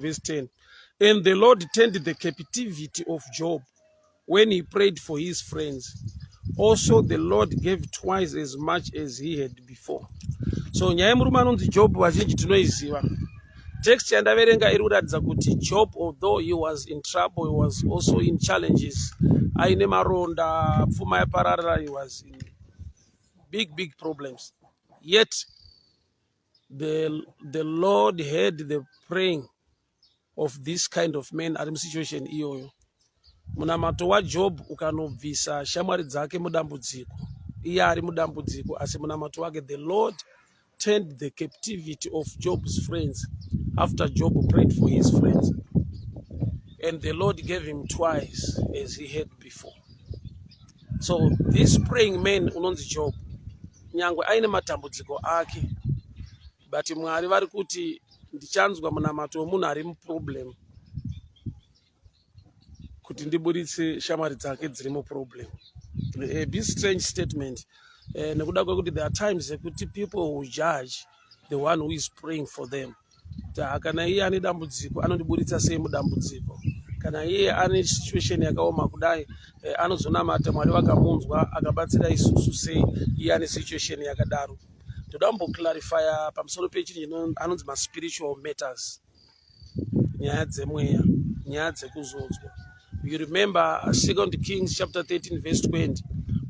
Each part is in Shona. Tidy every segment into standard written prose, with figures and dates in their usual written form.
Verse 10. And the Lord turned the captivity of Job when he prayed for his friends. Also the Lord gave twice as much as he had before. So nyaya yemurume anonzi Job vazhinji tinoiziva. Text yandaverenga iri kuratidza kuti Job although he was in trouble he was also in challenges. Aine maronda, pfuma yapararira, he was in big big problems. Yet the Lord heard the praying of this kind of man ari musituation iyoyo. Munamato waJob ukanobvisa shamwari dzake mudambudziko, iye ari mudambudziko, asi munamato wake, the Lord turned the captivity of Job's friends after Job prayed for his friends, and the Lord gave him twice as he had before. So this praying man unonzi Job, nyangwe aine matambudziko ake, but Mwari vari kuti ndichanzwa munamato wemunhu ari muproblem kuti ndiburitse shamwari dzake dziri muproblem. A bit strange statement, nekuda kwekuti there are times ekuti people will judge the one who is praying for them, kuti kana iye ane dambudziko anondiburitsa sei mudambudziko, kana iye ane situation yakaoma kudai, anozonamata Mwari vakamunzwa akabatsira isusu sei iye ane situation yakadaro. Ndoda kumboclarifya pamusoro pechinhu anonzi maspiritual matters, nyaya dzemweya, nyaya dzekuzodzwa. You remember Second Kings chapter 13 verse 20,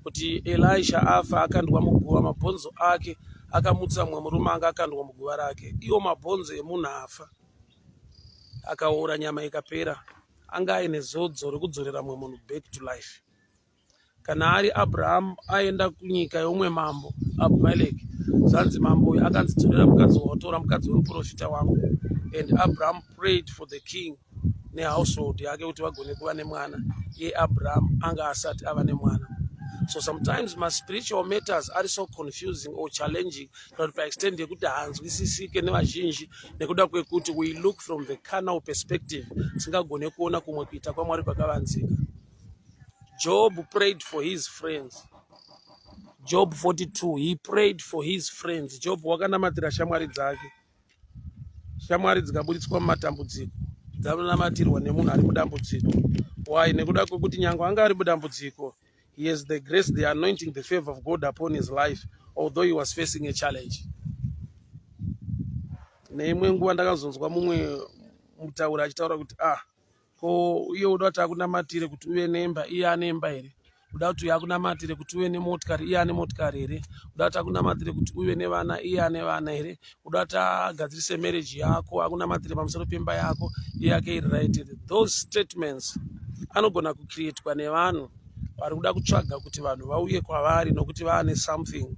kuti Elisha afa akandwa muguva, mabhonzo ake akamutsa mumwe murume anga akandwa muguva rake. Iwo mabhonzo emunhu afa akaora, nyama ikapera, anga aine zodzo rekudzorera mumwe munhu back to life. Kana ari Abrahamu aenda kunyika yeumwe mambo Abimeleki, zvanzi mambo uyu akanzi, "Dzorera mukadzi wawatora, mukadzi wemuprofita wangu." And Abraham prayed for the king nehousehold yake kuti vagone kuva nemwana. Iye Abraham anga asati ava nemwana. So sometimes maspiritual matters ari so confusing or challenging, kana kuti paextent yekuti haanzwisisike nevazhinji, nekuda kwekuti we look from the carnal perspective, tisingagone kuona kumwe kuita kwaMwari kwakavanzika. Job prayed for his friends. Job 42, he prayed for his friends. Job wakanamatira shamwari dzake, shamwari dzikaburitswa mumatambudziko, dzanonamatirwa nemunhu ari mudambudziko. Why? Nekuda kwekuti nyange anga ari mudambudziko, he has the grace, the anointing, the favor of God upon his life, although he was facing a challenge. Neimwe nguva ndakazonzwa mumwe mutauri achitaura kuti, "Ah, ko iye uda kuti akunamatire kuti uve nemba, iye ane imba here? Uda kuti uye akunamatire kuti uve nemotikari, iye ane motikari here? Uda kuti akunamatire kuti uve nevana, iye ane vana here? Uda kuti agadzirise marriage yako, akunamatire pamusoro pemba yako, iye yake iri right here?" Those statements anogona kucreatwa nevanhu vari kuda kutsvaga kuti vanhu vauye kwavari nokuti vaane something.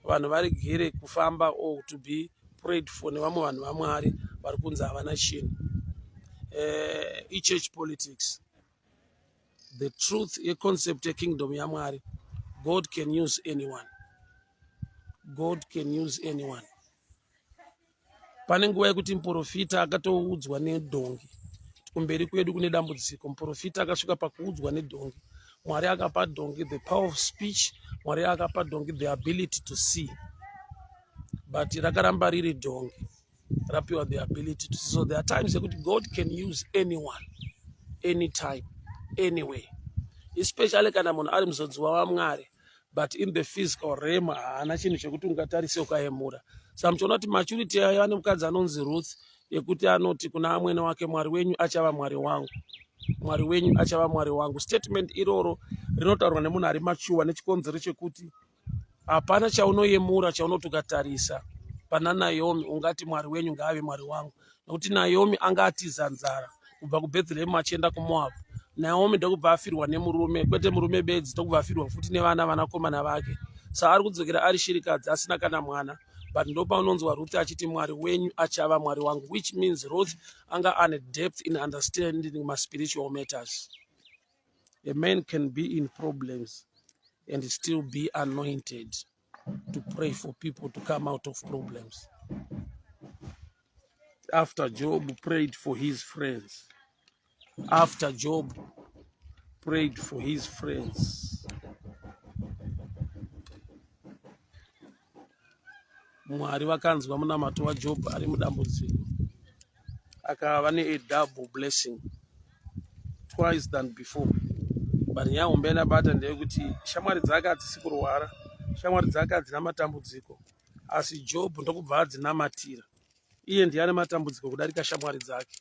Vanhu varegere kufamba or to be prayed for nevamwe vanhu vaMwari vari kunzi havana chinhu. Ichurch politics. The truth yeconcept yekingdom yaMwari, God can use anyone. God can use anyone. Pane nguva yekuti muprofita akatoudzwa nedhongi, kumberi kwedu kune dambudziko. Muprofita akasvika pakuudzwa nedhongi. Mwari akapa dhongi the power of speech, Mwari akapa dhongi the ability to see, but rakaramba riri dhongi rapiwa the ability to see. So there are times yekuti God can use anyone, anytime, anyway, especially kana munhu ari muzodziwa waMwari, but in the physical realm haana chinhu chekuti ungatarise ukayemura. Saka muchiona kuti maturity yayo ane mukadzi anonzi Ruth, yekuti anoti kuna amwene wake, "Mwari wenyu achava Mwari wangu, Mwari wenyu achava Mwari wangu." Statement iroro rinotaurwa nemunhu ari mature, nechikonzero chekuti hapana chaunoyemura chaunoti ukatarisa pana Naomi ungati, "Mwari wenyu ngaave Mwari wangu," nokuti Naomi anga atiza nzara kubva kuBhethlehemu achienda kuMoab. Naomi ndokubva afirwa nemurume, kwete murume bedzi, ndokubva afirwa futi nevana, vanakomana vake. Saka ari kudzokera ari shirikadzi asina kana mwana, but ndopaunonzwa Ruth achiti, "Mwari wenyu achava Mwari wangu," which means Ruth anga ane depth in understanding maspiritual matters. A man can be in problems and still be anointed to pray for people to come out of problems. After Job prayed for his friends, after Job prayed for his friends, Mwari vakanzwa munamato waJob ari mudambudziko. Akava neadouble blessing twice than before. But nyaya hombe yandabata ndeyekuti shamwari dzake hadzisi kurwara, shamwari dzake hadzina matambudziko, asi Job ndokubva adzinamatira. Iye ndiye ane matambudziko kudarika shamwari dzake.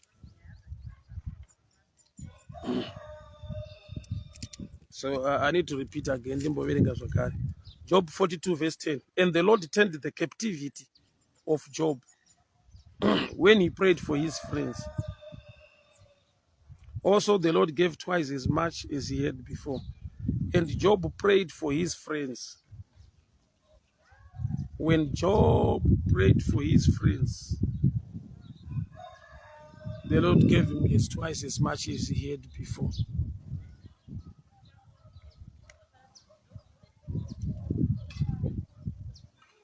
So I need to repeat again, ndimboverenga zvakare. Job 42 verse 10. And the Lord turned the captivity of Job when he prayed for his friends. Also the Lord gave twice as much as he had before. And Job prayed for his friends. When Job prayed for his friends, the Lord gave him as twice as much as he had before.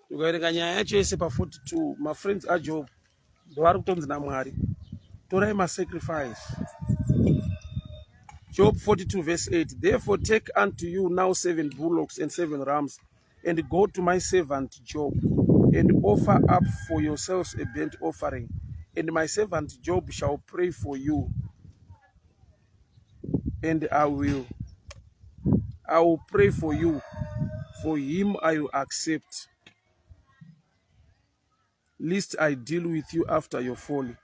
Ukaverenga nyaya yacho yese pa42, mafriends aJob ndovari kutonzi naMwari, torai masacrifice. Job 42 verse 8, therefore take unto you now 7 bullocks and 7 rams and go to my servant Job and offer up for yourselves a burnt offering, and my servant Job shall pray for you, and I will pray for you, for him I will accept, lest I deal with you after your folly.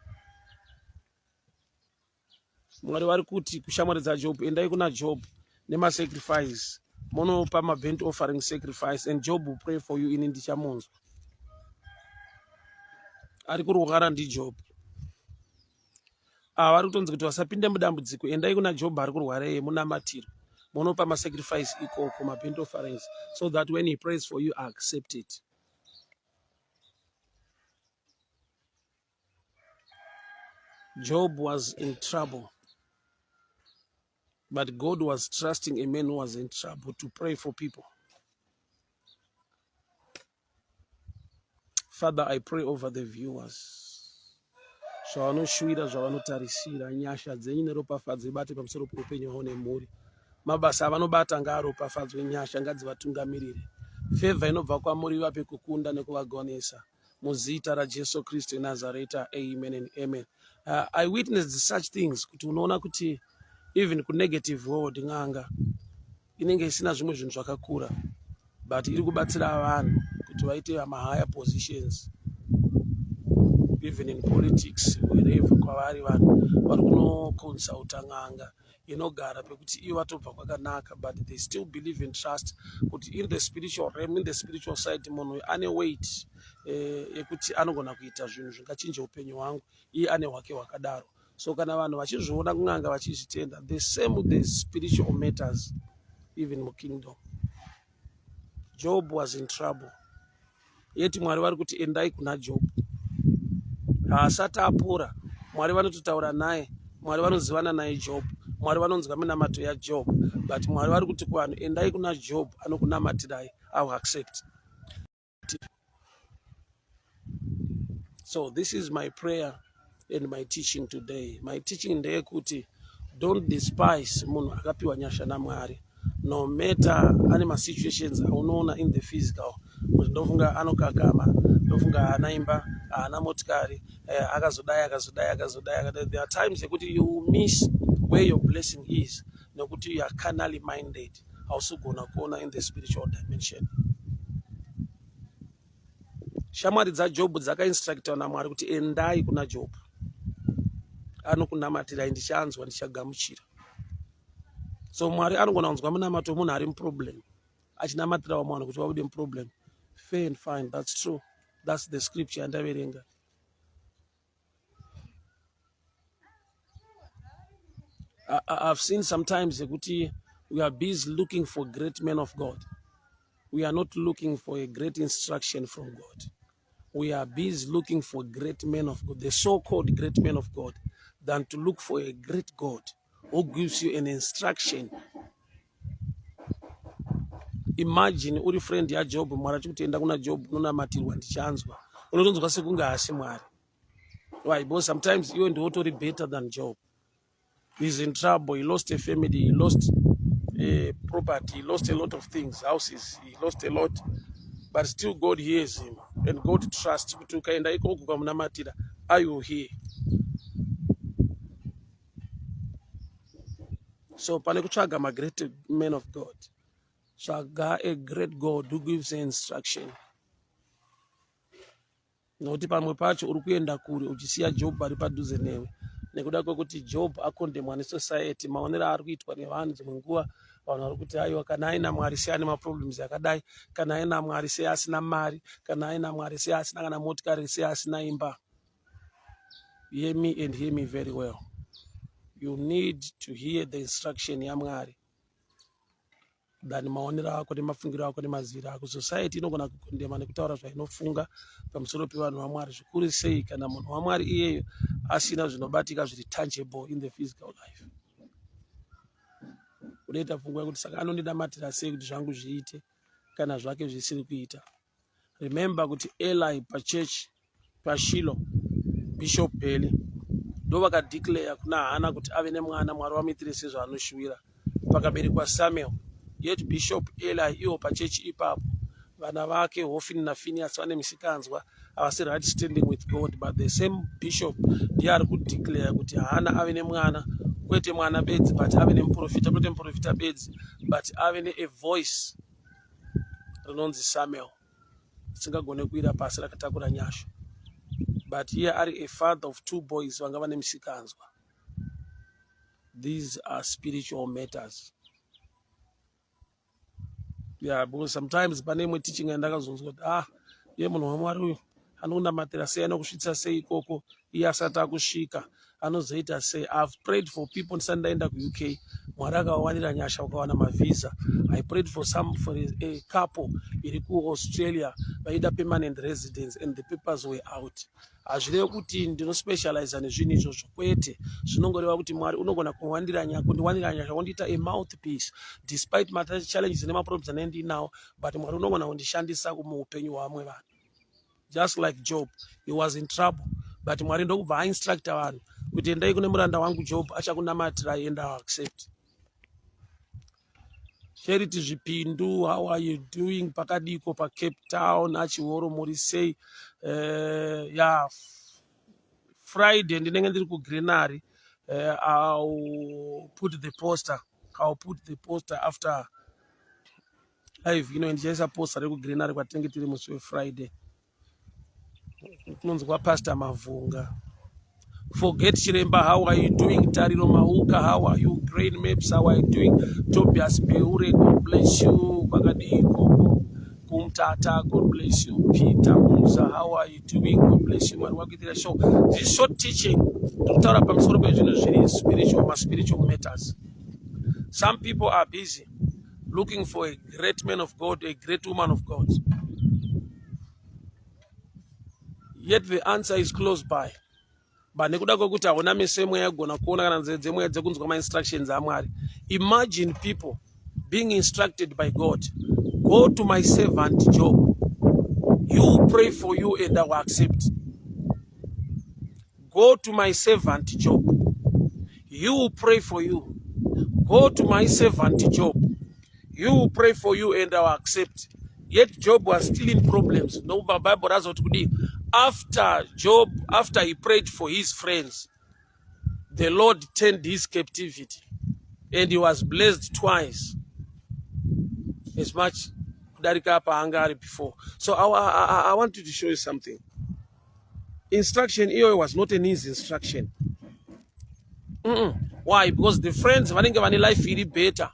Mwari vari kuti kushamwari dzaJob, endai kuna Job nemasacrifice, munopa maburnt offering sacrifice, and Job will pray for you, ini ndichamunzwa. Ari kurwara ndiJob. Ava vari kutonzi kuti vasapinde mudambudziko, endai kuna Job ari kurwara iye, munamatiro, munopa masacrifice ikoko, maburnt offerings, so that when he prays for you, accept it. Job was in trouble, but God was trusting a man who was in trouble to pray for people. Father, I pray over the viewers. Zvavanoshuwira, zvavanotarisira, nyasha dzenyu neropafadzo ibate pamusoro peupenyu hwavo nemhuri. Mabasa avanobata ngaaropafadzwe, nyasha ngadzivatungamirire. Favour inobva kwamuri ivape kukunda nekuvagonesa. Muzita raJesu Kristu weNazareta, amen and amen. I witnessed such things kuti unoona kuti even kunegative world n'anga inenge isina zvimwe zvinhu zvakakura, but iri kubatsira vanhu kuti vaite mahigher positions even in politics, wherever kwavari. Vanhu vari kunoconsulta n'anga inogara pekuti iyo vatobva kwakanaka, but they still believe and trust kuti in the spiritual realm, in the spiritual side, munhu ane weight yekuti anogona kuita zvinhu zvingachinja upenyu hwangu. Iye ane hwake hwakadaro. So kana vanhu vachizviona kun'anga, vachizvitenda, the same with the spiritual matters, even mukingdom. Job was in trouble, yet Mwari vari kuti endai kuna Job. Haasati apora. Mwari vanototaura naye, Mwari vanozivana naye Job, Mwari vanonzwa minamato yaJob, but Mwari vari kuti kuvanhu, endai kuna Job, anokunamatirai, I will accept. So this is my prayer and my teaching today. My teaching ndeyekuti don't despise munhu akapiwa nyasha naMwari, no matter ane masituations aunoona in the physical, kuti ndofunga anokakama, ndofunga haana imba, haana motikari, akazodai, akazodai, akazodai, akadai. There are times yekuti you miss where your blessing is nekuti you are carnally minded, hausi kugona kuona in the spiritual dimension. Shamwari dzaJobhu dzakainstructwa naMwari kuti endai kuna Jobhu, anokunamatirai, ndichanzwa, ndichagamuchira. So Mwari anogona kunzwa munamato wemunhu ari muproblem achinamatira vamwe vanhu kuti vabude muproblem. Fair and fine, that's true, that's the scripture yandaverenga. I've seen sometimes yekuti we are busy looking for great men of God. We are not looking for a great instruction from God. We are busy looking for great men of God, the so-called great men of God, than to look for a great God who gives you an instruction. Imagine uri friend yaJob, Mwari achikuti enda kuna Job unonamatirwa, ndichanzwa. Unotonzwa sekunge haasi Mwari. Why? Because sometimes iwe ndiwe utori better than Job. He's in trouble, he lost a family, he lost property, he lost a lot of things, houses, he lost a lot. But still God hears him and God trusts kuti ukaenda ikoko ukamunamatira, I will hear. So pane kutsvaga magreat men of God, tsvaga a great God who gives instruction. Nokuti pamwe pacho uri kuenda kure uchisiya Job ari padhuze newe nekuda kwekuti Job akondemwa nesociety, maonero aari kuitwa nevanhu. Dzimwe nguva vanhu vari kuti aiwa, kana aina Mwari sei ane maproblems akadai, kana aina Mwari sei asina mari, kana aina Mwari sei asina kana motikari, sei asina imba. Hear me and hear me very well. You need to hear the instruction yaMwari than maonero ako nemafungiro ako nemaziviro ako. Society inogona kukondema nekutaura zvainofunga pamusoro pevanhu vaMwari, zvikuru sei kana munhu waMwari iyeyo asina zvinobatika zviri tangible in the physical life. Unoita pfungwa yekuti saka anondinamatira sei kuti zvangu zviite kana zvake zvisiri kuita. Remember kuti Eli pachurch paShilo, Bishop Eli ndo vakadeclare kuna Hana kuti ave nemwana, Mwari vamuitire sezvaanoshuwira. Pakaberekwa Samuel, yet Bishop Eli iwo pachechi ipapo vana vake Hofini naPhineas vane misikanzwa, havasi right standing with God, but the same bishop ndiye ari kudeclare kuti Hana ave nemwana, kwete mwana bedzi but ave nemuprofita, kwete muprofita bedzi but ave nea voice rinonzi Samuel risingagone kuwira pasi, rakatakura nyasha. But iye ari a father of two boys vanga vane misikanzwa. These are spiritual matters. Yeah, because sometimes pane imwe teaching yandakazonzwa kuti ah, iye munhu waMwari uyu anokunamatira sei, anokusvitsa sei ikoko, iye asati akusvika anozoita sei? I've prayed for people ndisati ndaenda kuUK, Mwari akavawanira nyasha vakawana mavhisa. I prayed for some for a couple iri kuAustralia vaida permanent residence and the papers were out. Hazvirevi kuti ndinospecializa nezvinhu izvozvo, kwete. Zvinongoreva kuti Mwari unogona kundiwanira nyasha wondiita a mouthpiece despite machallenges nemaproblems anenge ndinawo, but Mwari unogona kundishandisa muupenyu hwavamwe vanhu. Just like Job, he was in trouble, but Mwari ndokubva ainstructa vanhu kuti endai kune muranda wangu Job, achakunamatirai and I accept. Charity Zvipindu, how are you doing? Pakadiko paCape Town, achihoro muri sei? Ya, Friday ndinenge ndiri kuGrenary. I'll put the poster, I'll put the poster after live ino. Ndichaisa poster rekuGrenary kwatinenge tiri musi weFriday, kunonzi kwaPastor Mavhunga. Forget Chiremba, how are you doing? Tariro Mauka, how are you? Grain Maps, how are you doing? Tobias Beure, God bless you. Kwakadii ikoko kumtata? God bless you. Peter Musa, how are you doing? God bless you. Mwari wakuitira show. This short teaching ndikutaura pamusoro pezvinhu zviri spiritual, maspiritual matters. Some people are busy looking for a great man of God, a great woman of God, yet the answer is close by, but nekuda kwekuti hauna meso emweya yekugona kuona kana nzeve dzemweya dzekunzwa mainstructions aMwari. Imagine people being instructed by God, "Go to my servant Job, he will pray for you and I will accept. Go to my servant Job, he will pray for you. Go to my servant Job, he will pray for you and I will accept." Yet Job was still in problems. Nokubva Bible razoti kudii? After Job, after he prayed for his friends, the Lord turned his captivity and he was blessed twice as much kudarika paanga ari before. So I wanted to show you something. Instruction iyoyo was not an easy instruction. Why? Because the friends vanenge vane life iri better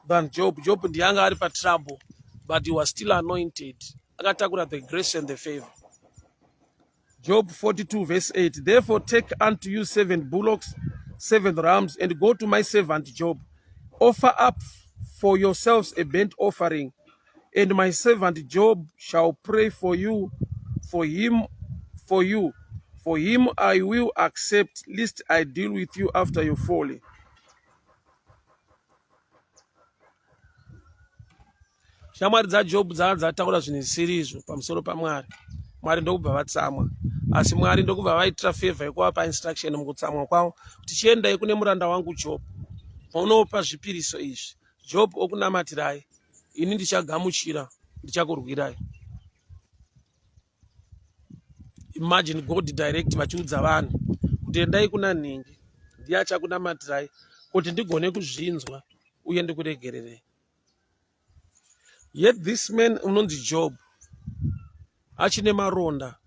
than Job. Job ndiyanga ari patrouble, but he was still anointed, akatakura the grace and the favor. Job 42 verse 8: "Therefore take unto you seven bullocks, seven rams, and go to my servant Job. Offer up for yourselves a burnt offering, and my servant Job shall pray for you, for him, for you. For him I will accept, lest I deal with you after your folly." Shamwari dzaJob dzanga dzataura zvinhu zvisiri izvo pamusoro paMwari. Mwari ndokubva vatsamwa, asi Mwari ndokubva vaitira favor yekuvapa instruction mukutsamwa kwavo kuti chiendai kune muranda wangu Job, paunopa zvipiriso izvi, Job okunamatirai, ini ndichagamuchira, ndichakurwirai. Imagine God direct vachiudza vanhu kuti endai kuna nhingi, Ndiye achakunamatirai kuti ndigone kuzvinzwa uye ndikuregererei. Yet this man unonzi Job achine maronda,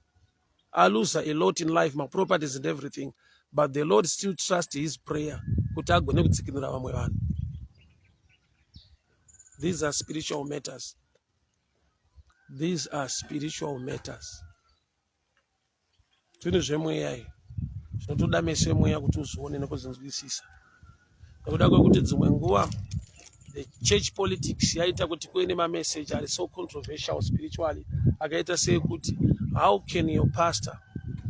aluza a lot in life, maproperties and everything, but the Lord still trust his prayer kuti agone kudzikinura vamwe vanhu. These are spiritual matters. These are spiritual matters. Zvinhu zvemweya izvi zvinotoda meso emweya kuti uzvione nekuzvinzwisisa, nekuda kwekuti dzimwe nguva the church politics yaita kuti kuve nemameseji ari so controversial spiritually, akaita sekuti how can your pastor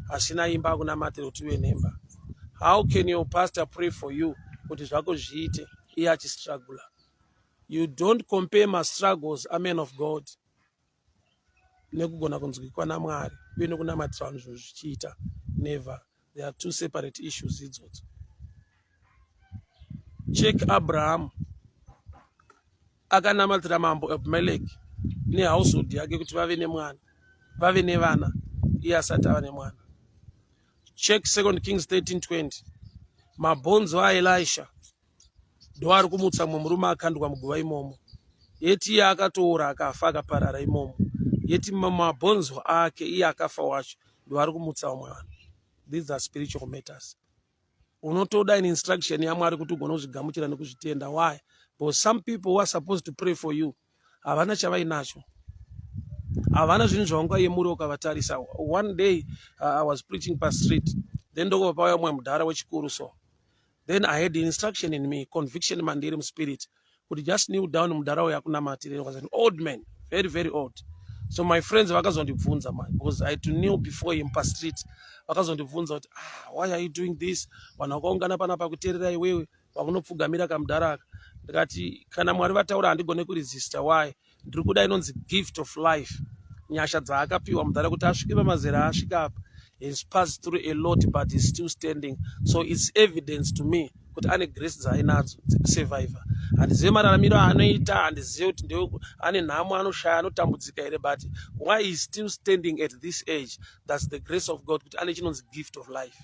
asina imba akunamatira kuti uve nemba? How can your pastor pray for you kuti zvako zviite iye achistrugula? You don't compare mastruggles amen of God nekugona kunzwikwa naMwari uye nekunamatira vanhu zvinhu zvichiita. Never. There are two separate issues idzodzo. Check Abraham akanamatira mambo Abimeleki nehousehold yake kuti vave nemwana, vave nevana, iye asati ava nemwana. Check 2 Kings 13:20, mabhonzo aElisha ndoari kumutsa mumwe murume akandwa muguva imomo, yeti iye akatoora akafa akaparara imomo, yeti mabhonzo ake iye akafa wacho ndoari kumutsa vamwe vanhu. These are spiritual matters. Unotoda an instruction yaMwari kuti ugone kuzvigamuchira nekuzvitenda. Why? Because some people who are supposed to pray for you havana chavainacho, havana zvinhu zvaungayemura ukavatarisa. One day I was preaching pastreet, then ndokubva pauya mumwe mudhara wechikuru. So then I had instruction in me, conviction mandiri muspirit, kuti just kneel down, mudhara uyo akunamatire. Was an old man, very very old. So my friends vakazondibvunza man, because I had to kneel before him pastreet. Vakazondibvunza kuti, ah, why are you doing this? Vanhu vakaungana panapa kuteerera iwewe, vakunopfugamira kamudhara aka. Ndikati kana Mwari vataura handigone kuresista. Why? Ndiri kuda inonzi gift of life, nyasha dzaakapiwa mudhara kuti asvike pamazera aasvika apa. He's passed through a lot, but he's still standing, so it's evidence to me kuti ane grace dzaainadzo dzekusurvivor. Handizive mararamiro aanoita, handizive kuti nde ane nhamo, anoshaya, anotambudzika here, but why he is still standing at this age, that's the grace of God, kuti ane chinonzi gift of life.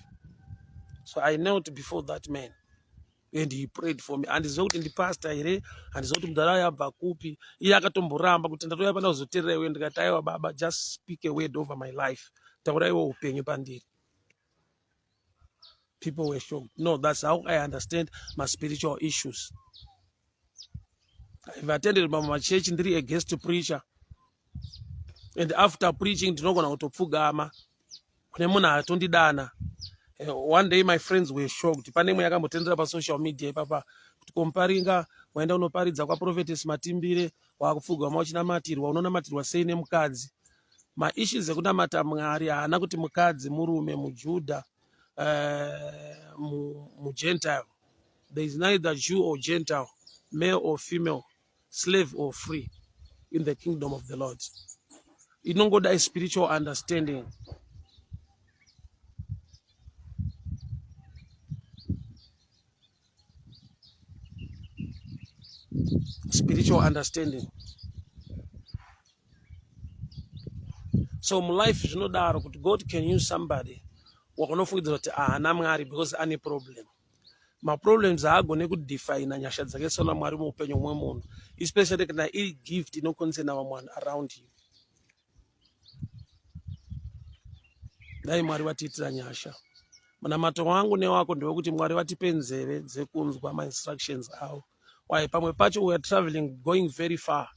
So I knelt before that man and he prayed for me. Handizive kuti ndipastor here, handizive kuti mudhara yabva kupi. Iye akatomboramba kuti ndatouya pana kuzoteerera iwe. Ndikati aiwa baba, just speak a word over my life, tauraiwo upenyu pandiri. People were shocked. No, that's how I understand my spiritual issues. I've attended mamwe machechi ndiri a guest preacher, and after preaching ndinogona kutopfugama kune munhu atondidana. One day my friends were shocked. Pane imwe yakambotendera pasocial media ipapa kuti komuparinga waenda unoparidza kwaProphetess Matimbire, wakupfugama uchinamatirwa, unonamatirwa sei nemukadzi? Maissues ekunamata Mwari haana kuti mukadzi, murume, muJudha, muGentile. There is neither Jew or Gentile, male or female, slave or free in the kingdom of the Lord. Inongoda spiritual understanding. Spiritual understanding. So mulife zvinodaro kuti God can use somebody wakunofungidzira kuti haana Mwari because ane problem. Maproblems haagone kudefina nyasha dzake sona Mwari muupenyu mwe munhu, especially kana iri gift inokonzena vamwe vanhu around you. Dai Mwari vatiitira nyasha. Munamato wangu newako ndewekuti Mwari vatipe nzeve dzekunzwa mainstructions avo. Why? Pamwe pacho we are traveling, going very far,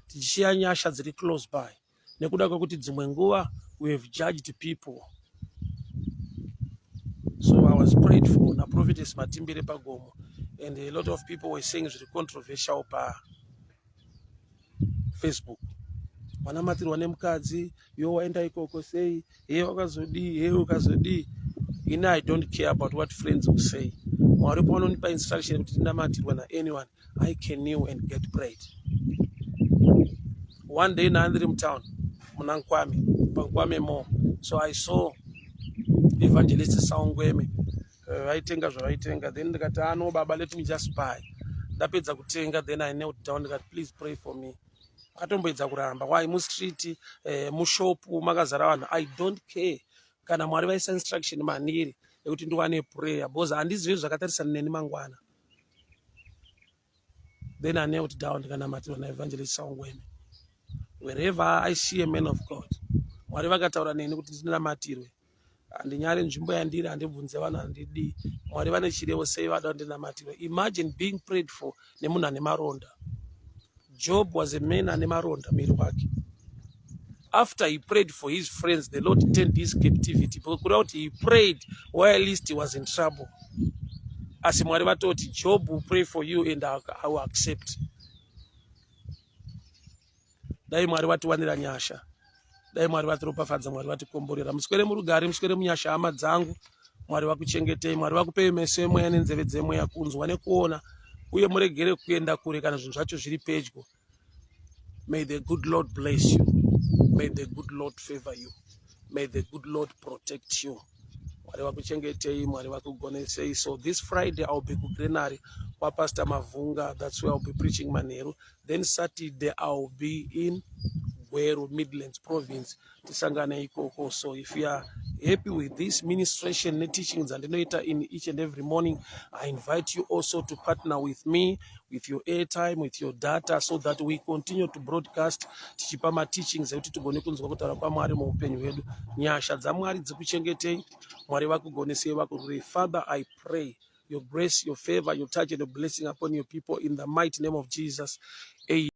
tichishiya nyasha dziri close by nekuda kwekuti dzimwe nguva we have judged people. So I was prayed for naProphetess Matimbire pagomo, and a lot of people were saying zviri controversial paFacebook: wanamatirwa nemukadzi, yo waenda ikoko sei, he wakazodii, he ukazodii. Ini I don't care about what friends will say. Mwari pavanonipa instruction kuti ndinamatirwe naanyone, I can kneel and get prayed. One day ndandiri mutown muna Nkwame, paNkwame Mall. So I saw Evangelist Saungweme, vaitenga zvavaitenga. Then ndikati, ano baba, let me just buy. Ndapedza kutenga, then I knelt down, ndikati, please pray for me. Akatomboedza kuramba. Why? Mustreet, mushopu makazara vanhu. I don't care. Kana Mwari vaisa instruction mandiri ekuti ndiwane prayer, because handizivi zvakatarisana neni mangwana. Then I knelt down, ndikanamatirwa naEvangelist Saungweme. Wherever I see a man of God, Mwari vakataura neni kuti ndinamatirwe, handinyari nzvimbo yandiri, handibvunze vanhu, handidii. Mwari vane chirevo sei vada ndinamatirwe? Imagine being prayed for nemunhu ane maronda. Job was a man ane maronda muviri wake. After he prayed for his friends, the Lord turned his captivity, kureva kuti he prayed while he was in trouble. Asi Mwari vatoti, "Job will pray for you and I will accept." Dai Mwari vatiwanira nyasha, dai Mwari vatiropafadza, Mwari vatikomborera. Muswere murugare, muswere munyasha, hama dzangu. Mwari vakuchengetei, Mwari vakupei meso emweya nenzeve dzemweya kunzwa nekuona, uye muregere kuenda kure kana zvinhu zvacho zviri pedyo. May the good Lord bless you. May the good Lord favor you. May the good Lord protect you. Mwari vakuchengetei, Mwari vakugonesei. So this Friday I will be kuGranary kwaPastor Mavhunga. That's where I will be preaching manheru. Then Saturday I will be in Gweru, Midlands Province. Tisangane ikoko. So if you are happy with this ministration neteaching dzandinoita in each and every morning, I invite you also to partner with me with your airtime, with your data, so that we continue to broadcast, tichipa mateachings ekuti tigone kunzwa kutaura kwaMwari muupenyu hwedu. Nyasha dzaMwari dzikuchengetei, Mwari vakugonesei, vakurwirei. Father, I pray your grace, your favor, your touch and your blessing upon your people in the mighty name of Jesus. Amen.